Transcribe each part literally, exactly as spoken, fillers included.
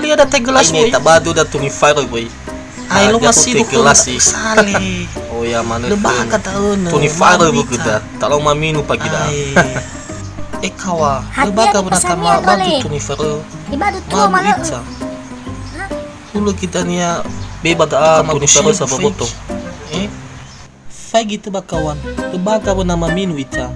Ia da teh gelas. Ai ne woi. Tabadu da tuni fire woi. Ai, lo masibu gelas sale. Oh ya, mana? Lebaga ta'önö. Tuni fire woi kita. Talau maminu pagi da. Ai. Ekawa. Lebaga buna kama badu tuni fire. Ibadu tuo malu. Hulö kita nia beba da'a tuni fire saboboto. Eh? Faigi tö ba kawan, öbaga wö na maminu ita.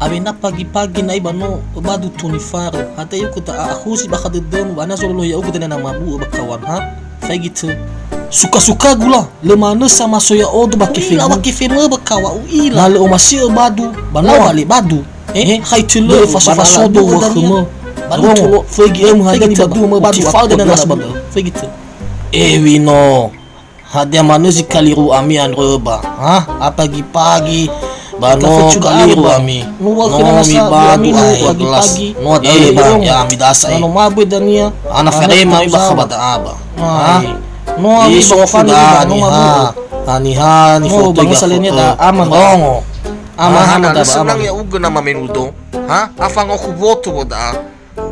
Awena pagi-pagi na'i ba no öbadu tuni fare, hadia yukö ta a'ahusi bakha dödömu wa na zololohe ya'ugö dania na mabu'ö ba kawan, ha? Faigi tö. Suka-suka gula, lö manö samaso ya'odo ba kefemu. U'ila ba kefemö ba kawa, u'ila. Na lö omasi'ö badu, ba no ba le badu. Eh, hai tö lö faso-fasodo wö khömö. Rongo, faigi ömö hadia ni badu mö badu. Faigi tö. Ewi no. Hadia manö zi kaliru ami andrö ba? Ha? Apagi-pagi ba no kaliru ami. No mibadu ae gelas. No ada le ba ya ami dasai. No mabue dania. Ana farema mi ba khabada aba. Ha? No ami so fani ba no mabue. Haniha ni foto ba salenia da ama rongo. Ama hana da ba ama. Ya'ugö na mamenudo. Ha? Afango khu boto boda.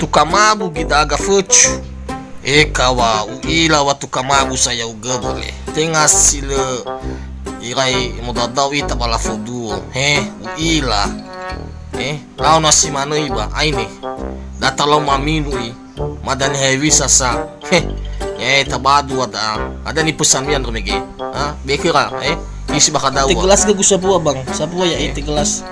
Tukamabu gida aga föcu. E kawa, u'ila wa tukamabu sa ya'ugö bole. Tenga si lö irai modadao ita ba lafoduo. He, u'ila. He, lau na si manö iba, aine. Data lau maminu i. Madani hewisa sa. He, e tabadu wa da'a. Ada ni pesan mi andrö mege. Ha, bekera, he. Isi bakha daua. Teh gelas gö gu sabua, Bang. Sabua ya, eh, teh gelas.